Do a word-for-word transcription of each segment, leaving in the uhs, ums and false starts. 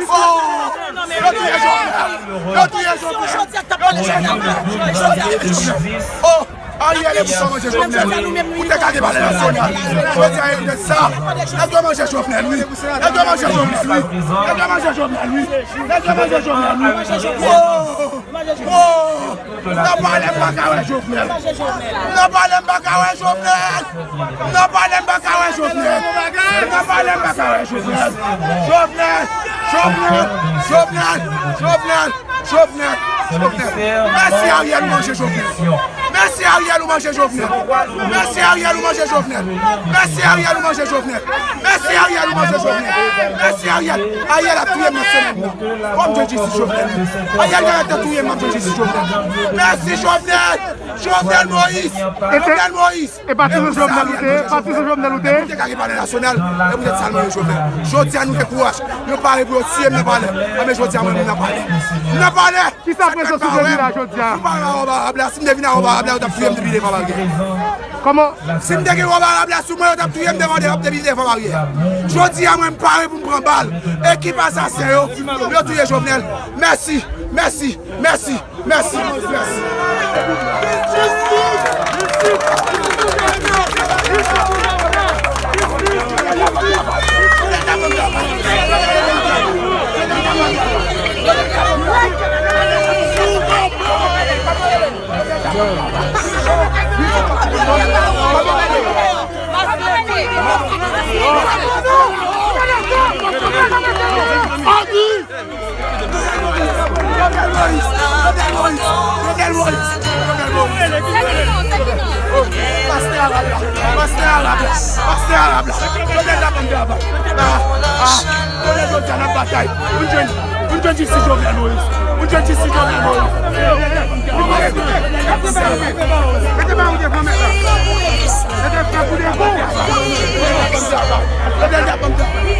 Oh! Yo touye Jovenel! Yo touye Jovenel! Yo touye Jovenel! Oh! Ariel e pou sa manje Jovenel wi. Ou te ka gen palè nasyonal. Jodi a e de sa. Nèg yo manje Jovenel wi. Nèg yo manje Jovenel wi. Nèg yo manje Jovenel wi. Nèg yo manje Jovenel wi. Oh! Oh! Nan palè m pa ka wè Jovenel. Nan palè m pa ka wè Jovenel. Nan palè m pa ka wè Jovenel. Nan palè m pa ka wè Jovenel. Jovenel. Jovenel. Jovenel. Jovenel. Jovenel. Jovenel. Mèsi Ariel, ou manje Jovenel. Mèsi Ariel, ou manje Jovenel. Mèsi Ariel, ou manje Jovenel. Mèsi Ariel, ou manje Jovenel. Mèsi Ariel, ou manje Jovenel. Mèsi Ariel. Ariel ap touye m nan semèn nan. Fò m jwenn jistis Jovenel. Ariel genlè te touye m, m ap jwenn jistis Jovenel. Mèsi Jovenel. Jovenel Moïse. Jovenel Moïse. E pa ti sou Jovenel ou te ye? Pa ti sou Jovenel ou te ye? Te ka gen palè nasyonal, e poutèt sa l manje Jovenel. Jodi a nou gen kouraj, nou pare pou yo tiye m nan palè. Anben jodi a mwen menm nan palè. M nan palè. Kisa prezans ou te vin la jodi a? Si m pa vin a Obarab la, si m te vin a Obarab la, yo t ap touye m depi devan bagay. Kòman? Si m te gen Obarab la sou mwen, yo t ap touye m devan, depi devan baryè. Jodi a mwen m pare pou m pran bal. Ekip asasen yo, yo touye Jovenel. Mèsi, mèsi, mèsi. Mèsi, mèsi. Adi! Jovenel Moïse! Jovenel Moïse! Jovenel Moïse! Jovenel Moïse! Pastè Arab la! Pastè Arab la! Pastè Arab la! Jovenel la bann travay! Ah! Ah! Jovenel Moïse la batay! Pou n jwenn, pou n jwenn jistis Jovenel Moïse! Pou n jwenn jistis Jovenel Moïse! Mete ba ou devan mèt la! Mete frè pou devan! Jovenel la bann travay!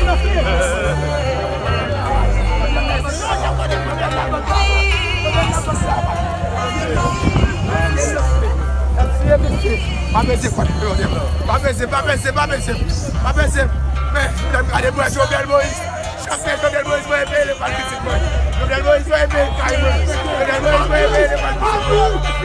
Pa peze, pa peze, pa peze, pa peze, pa peze. Men, gade bwè Jovenel Moïse. Chak lè Jovenel Moïse mwen epeye, l epal pitit mwen. Jovenel Moïse mwen epeye kay mwen. Jovenel Moïse mwen epeye, l epal pitit mwen.